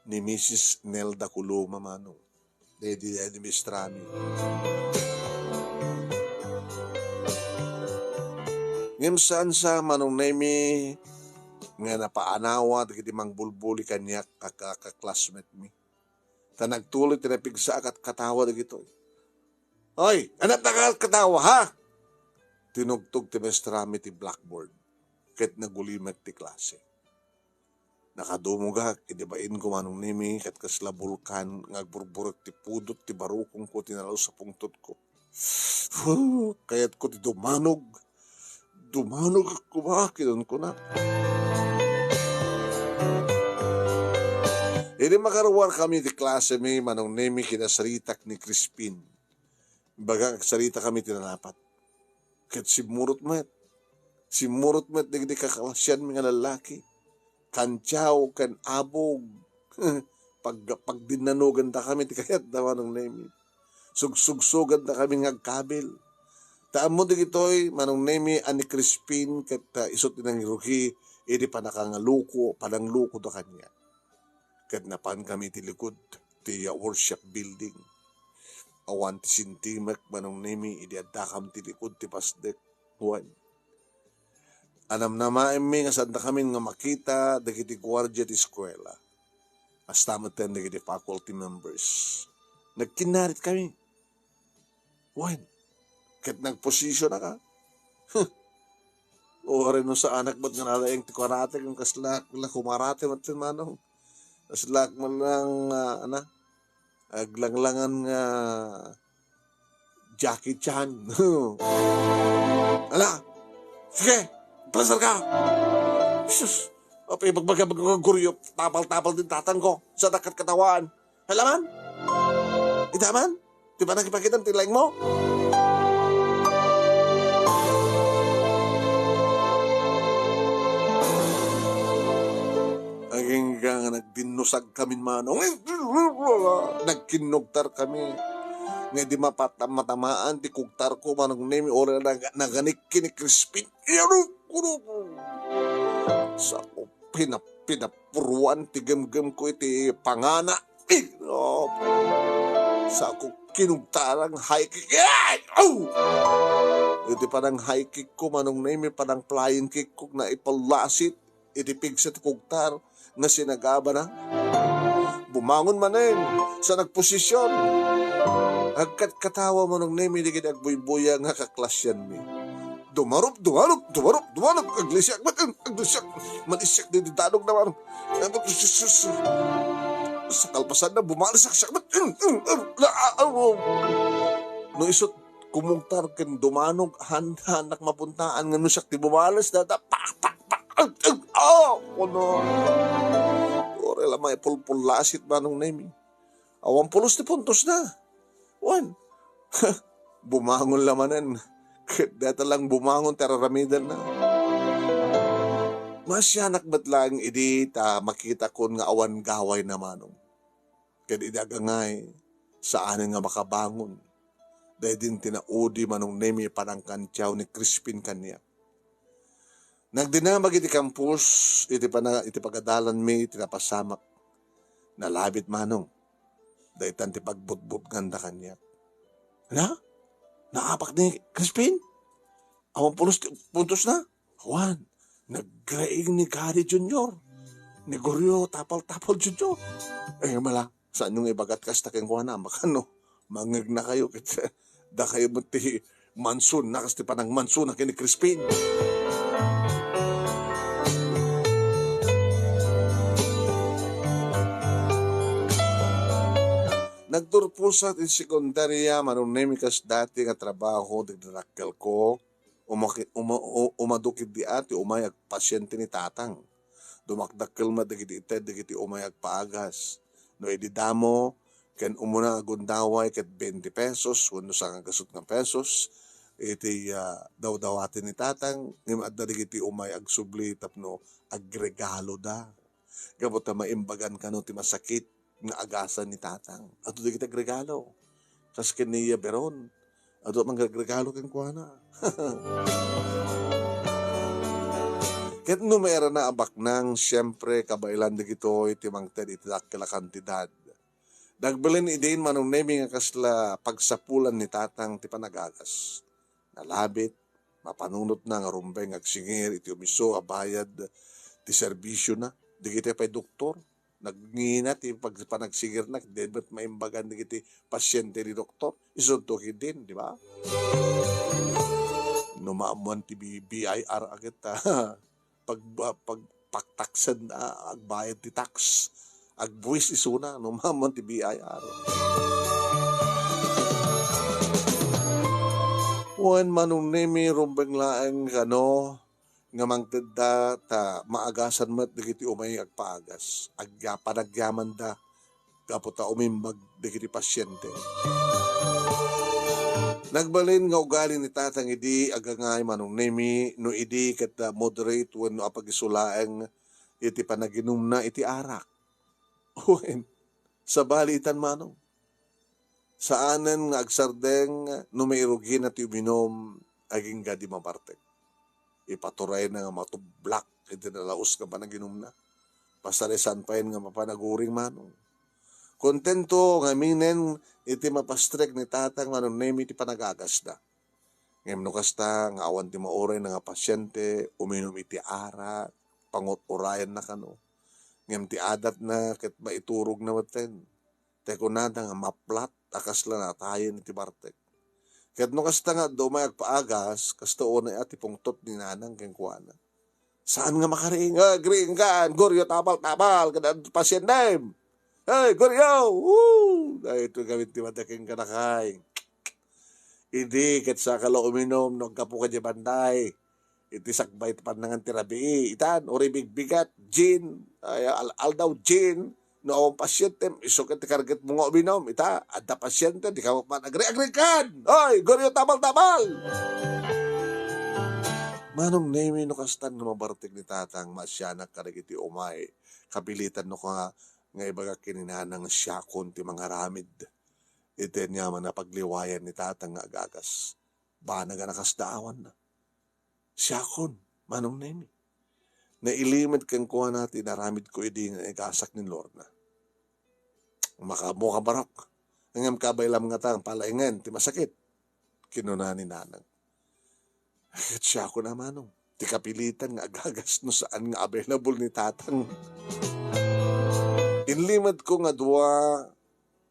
Ni Misis Nelda Coloma, Manong. Daydi, daydi maestrami. Ngem saan sa, Manong Nemi, nga napaanawa dagiti mangbulbuli kaniak a ka-, ka-classmate mi. Ta nagtuloy ti napigsa a katkatawa dagitoy. "Hoy, ania ti katkatawa, ha?" Tinugtog ti maestrami ti blackboard, ket nagulimek ti klase. Nakadumogak idi bainko, Manong Nemi, ket kasla bulkan nga agburburek ti pudot ti barukongko ti nalus a pungtotko. Fu, kayatko ti dumanog. Dumanog koma, kinunkunak. Idi makaruar kami ti klase mi, Manong Nemi, kinasaritak ni Crispin. Imbagak, agsarita kami ti nanapat. Ket simmurot met. Simmurot met dagiti kaklasianmi nga lallaki. Kantiaw ken abog. Pag-, pagdinnanoganda kami ti kayatda, Manong Nemi. Sugsugsoganda kami nga agkabil. Ta ammo dagitoy, Manong Nemi, a ni Crispin ket, ah, isu ti nangirugi idi panakangaluko, pananglukoda kaniak. Ket napan kami iti likud ti worship building. Awan ti sintimek, Manong Nemi, idi addakam ti likud ti pasdek. Wen, anamnamaemmi nga saankamin nga makita dagiti guardia ti eskuela. Kasta metten dagiti faculty members. Nagkinnarit kami. Wen, ket nagposisyonaka. Huh. Uray no saanak met nga nalaing ti karate, ken kasla, kasla kumarate met ti manong. Kasla met lang, ah, ana, aglanglangan nga Jackie Chan. Ala, sige, pasar ka. Sus, apay, bagbagabag ko, guryo, tapal-tapal din tatang ko sa dakat katawan. Hala man? Ita man? Di ba nakipakitam ti laing mo? Agingga nga nagdinnusag kami, manong. Nagkinnugtar kami. Nga di mapatam-, matamaan ti kugtar ko, Manong Nemi, uray nag-, naganik ken ni Crispin. Sa ko pinap-, pinapuruan ti gemgem ko iti pangana. Eh, oh. Sa ko kinugtarang high kick. Ay! Oh! Iti panang high kick ko, Manong Nemi, panang flying kick ko, naipallasit iti pigsa ti kugtar nga sinagabana. Bumangon manen sa nagposisyon. Agkatkatawa, Manong Nemi, dagiti agbuybuya nga kaklasianmi. Dumarup, dumarup, dumarup, dumarup, aglisiak met, em, aglisiak, malisiak, di, di, dadog na, manong. Em, sus, sus, sus. Sa kalpasanna, bumalisak siak met, em, em, em, la, ah, ah, oh. No isut, kumugtar ken dumanog, han-, hanak mapuntaan nga no siak ti bumalis, dada, pak, pak, pak, ag, ag, ah, kuno. Uray la maipulpullasit, Manong Nemi. Awan pulos ti puntosna. Wen, bumangon la manen. Ket dayta lang bumangon ti ar-aramidenna. Maasianak met laeng idi ta makitakon nga awan gawayna, manong. Ket idi agangay, saanen nga makabangon. Daydi ti naudi, Manong Nemi, panangkantiaw ni Crispin kaniak. Nagdinamag iti kampus, iti pana-, iti pagadalanmi, iti napasamak. Nalabit, manong. Daytan ti pagbutbutnganda kaniak. Na? Naapak ni Crispin? Awan pulos ti puntosna? Awan. Naggraing ni Gary Junior. Ni Goryo Tapal-Tapal Junior. Eh, mala, saanyo nga ibagat kasta kenkuana? Makano? Mangegnakayo ket dakayo met ti Manson, nakas ti panagmansona ken ni Crispin. Nagturposa ti sekundaria, Manong Nemi, kas dati nga trabaho dagiti dakkelko. Umaki-, uma-, u-, umadu ketdi a ti umay agpasiente ni Tatang. Dumakdakkel met dagiti ited dagiti umay agpaagas. No idi damo, ken umuna nga gundaway ket twenty pesos wenno sangagasut nga pesos iti, ah, dawdawaten ni Tatang, ngem adda dagiti umay agsubli tapno agregaloda. Gapu ta maimbagan kano ti masakit nga agasan ni Tatang. Adda dagiti agregalo. Kas ken ni Yaberon, adda mangregregalo kenkuana. Ket no mairana a baknang, siempre, kabaelan dagitoy ti mangted iti dakkel a kantidad. Nagbalin idin, Manong Nemi, nga kasla pagsapulan ni Tatang ti panagagas. Nalabit, mapanunotna nga rumbeng nga agsingir iti umiso a bayad ti serbisiona. Dagitoy pay doktor, nagngina ti pag-, panagsingirna, di met maimbagan dagiti pasiente ni doktor. Isunto ketdin, di ba? No maammoan ti B-, B I R a ket, ah, pag-, ah, pag-, pagtaksen, ah, agbayad ti tax. Agbuis isuna, no maammoan ti B I R. Wen, Manong Nemi, rumbeng laeng kano nga mangtedda ta maagasan met dagiti umay agpaagas. Agya-, panagyamanda gapu ta umimbag dagiti pasiente. Nagbalin nga ugali ni Tatang idi agangay, Manong Nemi, no idi ket, ah, moderate wenno apagiso laeng iti panaginumna iti arak. Wen, sabali itan, Manong. Saanen nga agsardeng no mairugina ti uminum agingga di mabartek. Ipaturayna nga matublak iti nalaus nga panaginumna. Pasarisan payen nga mapanaguring, Manong. Kontento ngaminen iti mapastrek ni Tatang, Manong Nemi, ti panagagasda. Ngem no kasta nga awan ti maurayna nga pasiente, uminum iti arak, pangur-urayenna kano. Ngem ti adatna ket maiturogna metten. Ti kunada nga maplat a kasla natayen iti bartek. Ket no kasta nga adda umay agpaagas, kasta unay a ti pungtot ni nanang kenkuana. Saan nga makariing? Ah, agriingkan, Goryo, tapal, tapal, kada pasientem. Hey, Goryo! Woo! Daytoy gawin ti madaking kanakay. Idi ket saka la uminum no aggapu ka di banday. Iti sakbay ti pannangan ti rabii, itan, uray bigbigat, gin, ay, al-, aldaw gin, no awan pasientem, isu ket ti kargetmo nga uminum, ita, adda pasiente, di ka man agri-agrikan! Oy, Goryo, tapal-tapal! Manong Nemi, no kastan nga mabartek ni Tatang, maasianak kadagiti umay, kapilitan no ka nga ibaga ken ni Nanang siakon ti mangaramid iti aniaman a pagliwayan ni Tatang nga agagas. Banag a nakasdaawanna. Siakon, Manong Nemi. Nailimed kenkuana ti inaramidko idi nga inagasak ni Lorna. Makaammo ka, Barok. Ngem kabaylam ngata nga palaingen ti masakit, kinuna ni Nanang. Ket siakon a, Manong, ti kapilitan nga agagas no saan nga available ni Tatang. Inlimed ko nga dua,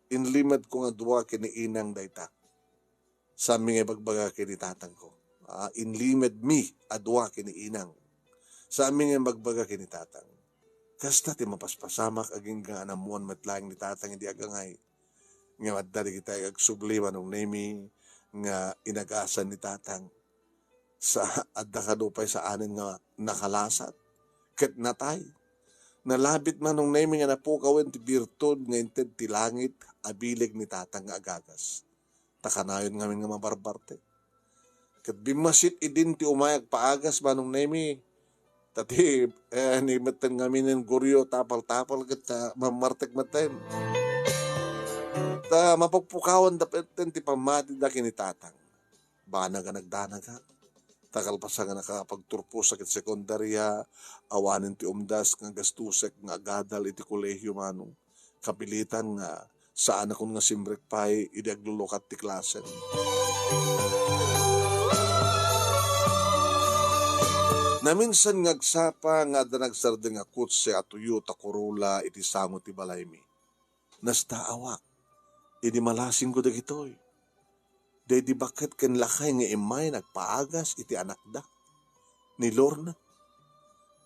inlimed ko nga dua ken ni Inang dayta. Saanmi nga ibagbaga ken ni tatangko. Ah, inlimed mi a dua ken ni Inang. Saanmi nga ibagbaga ken ni Tatang. Kasta ti mapaspasamak agingga a nammuan met laeng ni Tatang idi agangay. Ngem adda dagiti agsubli, Manong Nemi, nga inagasan ni Tatang. Sa, adda kano pay saanen nga nakalasat ket natay. Nalabit, Manong Nemi, nga napukawen ti birtud nga inted ti langit a bileg ni Tatang nga agagas. Ta kanayon ngamin nga mabarbartek. Ket bimmasit idin ti umay agpaagas, Manong Nemi. Ta ti, eh, ni metten ngaminen Goryo, tapal-tapal ket ta mammartek metten. Ta mapukpukawan da metten ti pammatida ken ni Tatang. Banag a nagdanagak. Ta kalpasan nga nakapagturposak iti sekundaria, awanen ti umdas nga gastusek nga agadal iti kolehio, Manong. Kapilitan nga saanakon nga simrek pay idi aglulukat ti klasen. Naminsan nga agsapa nga adda nagsardeng a kotse a Toyota Corolla iti sango ti balaymi. Nastaawak idi malasingko dagitoy. daydi baket ken lakay nga immay nagpaagas iti anakda, ni Lorna.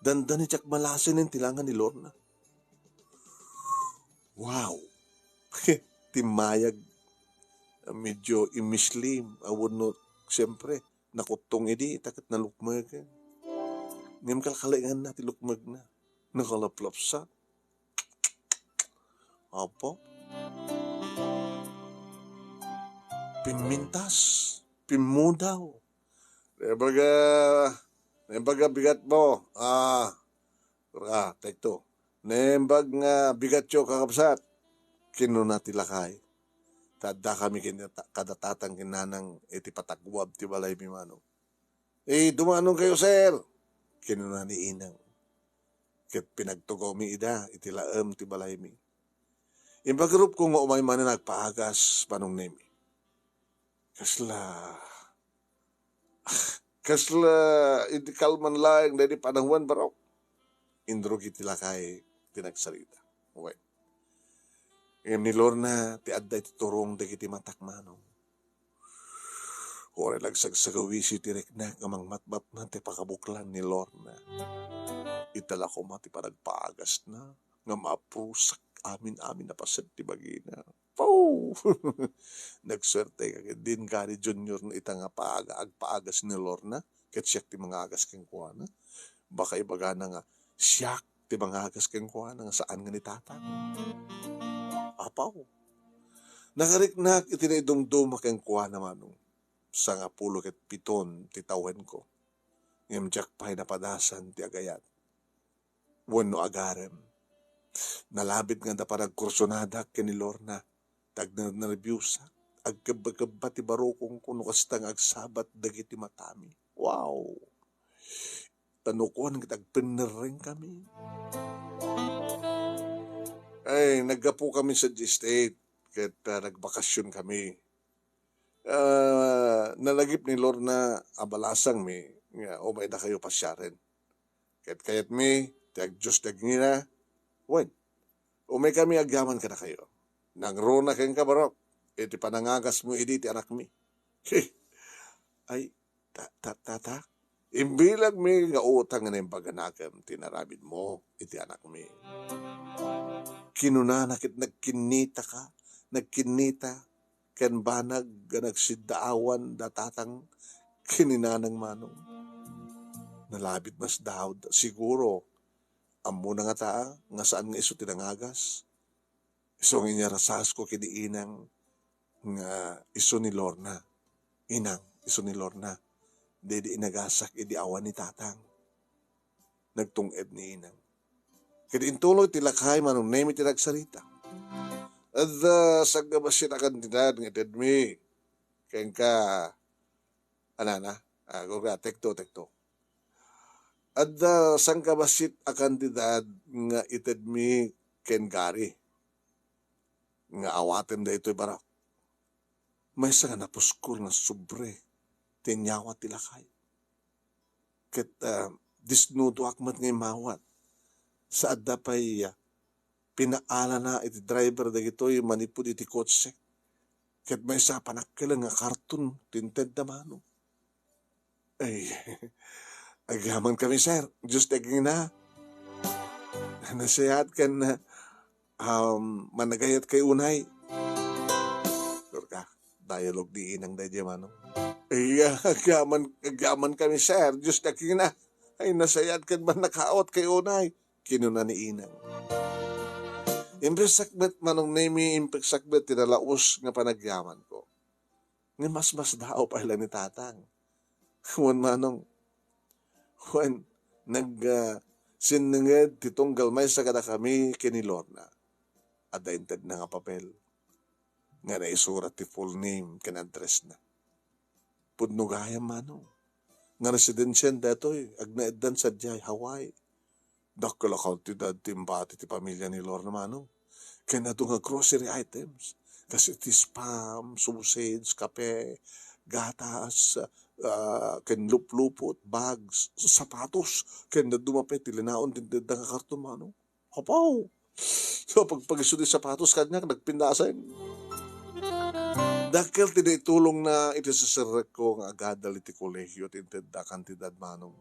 Dandani ti agmalasinen ti langa ni Lorna. Wow! Ti mayag, medyo imislim, a wenno, siyempre, nakuttong idi, ta ket nalukmegen. Ngem kalkalinganna ti lukmegna. Nakalaplapsat. Apo. Pimmintas. Pimmudaw. Naimbag a, naimbag a bigatmo. Ah, ah, take two. Naimbag nga bigatyo, kakabsat. Kinuna ti lakay. Ta addakami ken ta-, kada tatang ken nanang iti pataguab ti balaymi, Manong. "Eh, dumanonkayo, sir," kinuna ni Inang. Ket pinagtugawmi ida iti laem ti balaymi. Impagarupko nga umay manen agpaagas, Manong Nemi. Kasla, kasla idi kalman laeng daydi panawen, barok. Inrugi ti lakay ti nagsarita. Wen. Ngem ni Lorna ti adda iti turong dagiti matak, Manong. Uray nagsagsagawisi ti riknak nga mangmatmatmat ti pakabuklan ni Lorna. Ita la koma ti panagpaagasna nga mapusak amin-amin a paset ti bagina. Pow! Nagsuerte ka ket din Gary Junior no ita nga paaga-, agpaagas ni Lorna, ket siak ti mangagas kenkuana. Baka ibagana nga siak ti mangagas kenkuana nga saan nga ni Tatang. Apaw. Nakariknak iti naidumduma kenkuana, Manong. Sangapulo ket piton ti tawenko. Ngem diak pay napadasan ti agayat wenno agarem. Nalabit nga adda panagkursonadak ken ni Lorna. Tagnernerbiusak. Agkebbakebba ti barukongko no kasta nga agsabat dagiti matami. Wow! Ta no kuan ket agpennerrengkami. Ay, naggapukami sadiay state ket, ah, nagbakasionkami. Ah, nalagip ni Lorna a balasangmi nga umaydakayo pasiaren. Ket kayatmi ti agdios ti agingina, wen, umaykami agyaman kadakayo. Nangruna kenka, barok, iti panangagasmo idi ti anakmi. Ay, ta-, ta-, tata, imbilagmi nga utang nga naimbag a nakem ti inaramidmo iti anakmi. Kinunana ket nagkinnitaka, nagkinnita, ken banag nga nagsiddaawan da Tatang ken ni Nanang, Manong. Nalabit masdaawda. Siguro, ammona ngata nga saan nga isu ti nangagas. Isu nga inyarasasko ken ni Inang nga isu ni Lorna. Inang, isu ni Lorna. Daydi inagasak idi awan ni Tatang. Nagtung-ed ni Inang. Ket intuloy ti lakay, Manong Nemi ti nagsarita. Adda sangkabassit a kantidad nga itedmi kenka, anana, ah, gurga, take two, take two. Adda sangkabassit a kantidad nga itedmi ken Gary nga awatem daytoy, barok. Maysa nga napuskol nga sobre ti inyawat ti lakay. Ket, ah, disnudoak met nga immawat. Sa adda pay, ah, pinaalana iti driver dagitoy manipud iti kotse. Ket maysa a panakkel nga karton ti intedda, Manong. Ay, agyamankami, sir. Dios ti agingina. Nasayaat ken, um, managayat kay unay. Sure ka? Dialogue ni Inang daydiay, Manong. Ay, agyaman, agyamankami, sir. Dios ti agingina. Ay, nasayaat ken mannakaawat kay unay, kinuna ni Inang. Impeksak met, Manong Nemi, impeksak met ti nalaus nga panagyamanko. Nga masmasdaaw pay la ni Tatang. Wen, Manong. Wen, nag, ah, sinnenged ti tunggal maysa kadakami ken ni Lorna. Adda intedna nga papel nga naisurat ti full name ken address na. Pudno gayam, Manong, nga residensian daytoy, agnaeddan sadiay Hawaii. Dakkel a kantidad ti imbati ti pamilia ni Lorna, Manong. Ken adu nga grocery items, kas iti spam, sausage, kape, gatas, ah, ken luplupot, bags, sapatos, ken dadduma pay ti linaon ti intedda nga karton, Manong. Apaw! So, pagpagisu ti sapatos kaniak, nagpindasen. Dakkel ti naitulongna iti siserrekko nga agadal iti kolehio ti intedda kantidad manong.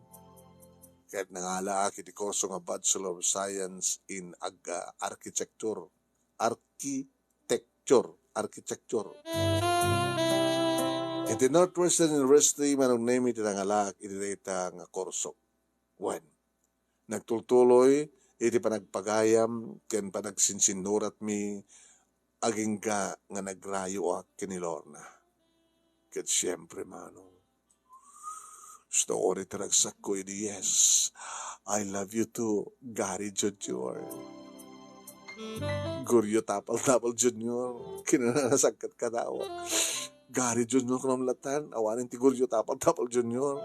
Ket nangalaak iti kurso nga Bachelor of Science in Ag-, ah, Architecture. Architecture. Architecture. Iti Northwestern University, Manong Nemi, ti nangalaak iti dayta nga kurso. Wen, nagtultuloy iti panagpagayam ken panagsinsinnuratmi agingga nga nagrayoak ken ni Lorna. Ket siempre, manong, story ti ragsakko idi, yes. I love you too, Gary Junior. Guryo Tapal-Tapal Junior, kinunana sakket kadawa. Gary Junior, kunam latan, awanen ti Guryo Tapal-Tapal Junior.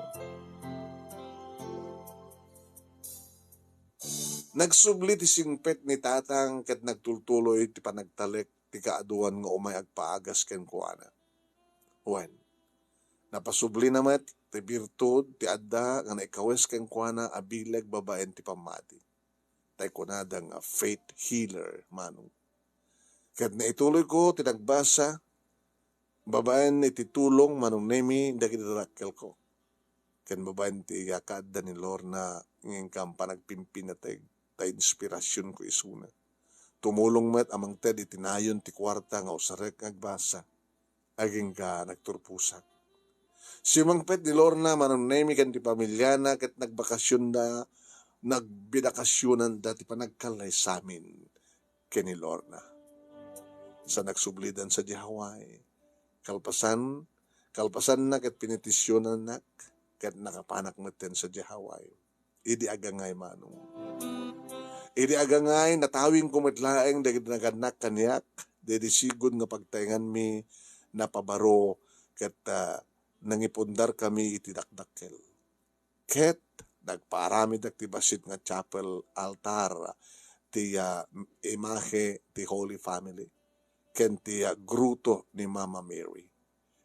Nagsubli ti singpet ni Tatang ket nagtultuloy ti panagtalek ti kaaduan nga umay agpaagas kenkuana. Wen, napasublina met ti birtud ti adda nga naikawes kenkuana a bileg babaen ti pammati. Tay kunada nga faith healer, manong. Ket naituloyko ti nagbasa babaen iti tulong, Manong Nemi, dagiti dakkelko. Ken babaen ti iyakadda ni Lorna nga inkam panagpimpinateg ta inspirasionko isuna. Tumulong met a mangted iti nayon ti kuarta nga usarek nga agbasa agingga nagturposak. Simmangpet ni Lorna, Manong Nemi, ken ti pamiliana ket nagbakasionda, nagbidakasionanda ti panagkallaysamin ken ni Lorna. Sa nagsublidan sadiay Hawaii. Kalpasan, kalpasanna ket pinetisionannak, ket nakapanak metten sadiay Hawaii. Idi agangay, manong. Idi agangay, natawingko met laeng dagiti nagannak kaniak, daydi sigud nga pagtaenganmi napabaro ket, ah, nangipundarkami iti dakdakkel. Ket nagpaaramidek ti bassit nga chapel altar, ti, ah, imahe ti Holy Family, ken ti, ah, gruto ni Mama Mary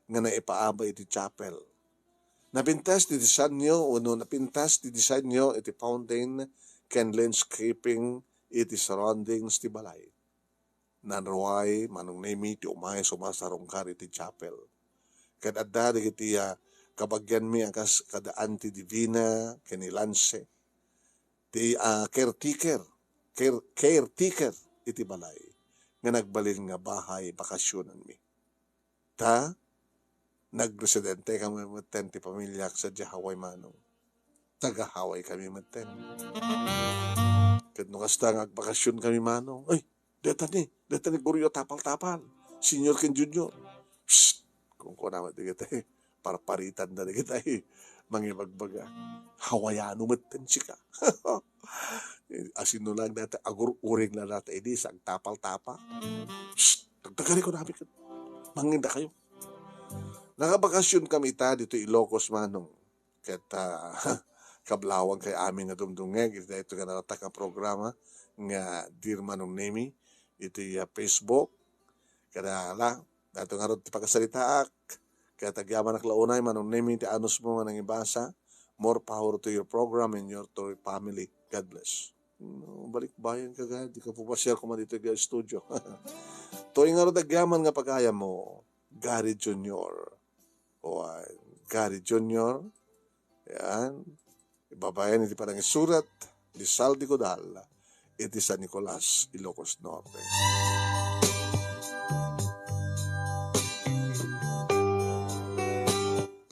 nga naipaabay iti chapel. Napintas ti disenyo wenno napintas ti disenyo iti fountain ken landscaping iti surroundings ti balay. Naan ruay, Manong Nemi, ti umay sumasarungkar iti chapel. Ket adda dagiti, ah, kabagianmi a kas kada Auntie Divina ken ni Lance, ti, ah, caretaker, care-, caretaker iti balay nga nagbalin nga bahay bakasionanmi. Ta, nagresidente kami metten ti pamiliak sadiay Hawaii, manong. Taga Hawaii kami metten. Ket no kasta nga agbakasion kami, manong, "Ay, deta ni, deta ni Guryo Tapal-Tapal, senior ken junior." "Psst!" kunkunana met dagiti parparitanda dagiti mangibagbaga. "Hawaiano metten sika." Asino lang dagiti agur-uring la dagiti idi sa agtapal-tapal. "Psst! Tagtagari ko namin ket mangindakayo." Nangabakasion kami ita ditoy Ilocos, manong. Ket, ah, kablawag kay amin nga dumdumngeg iti daytoy nga naratak nga programa nga Dear Manong Nemi iti, ah, Facebook. Kada la, daytoy ngarud ti pakasaritaak. Ket agyamanak la unay, Manong Nemi, ti anusmo nga nangibasa. More power to your program and your, to your family. God bless. No, balikbayan ka gayam, di ka pupasiar koma ditoy nga studio. Toy ngarud agyaman nga pagayammo, Gary Junior. O, ah, Gary Junior, yan. Ibabayan iti panangisurat ni Saldi Godal iti San Nicolas, Ilocos Norte.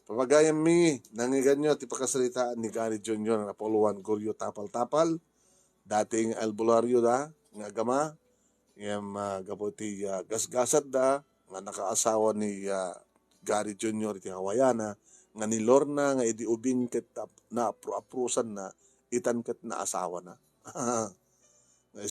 Pamagayammi, nangiganyo ti pakasaritaan ni Gary Junior nga napuluan Guryo Tapal-Tapal, dati nga albularyoda nga agama, ngem, ah, gapu ti, ah, gasgasatda nga nakaasawa ni, ah, Gary Junior iti Hawaiana, nga ni Lorna nga idi ubing ket ap-, naapro-aprosanna, itan ket naasawana.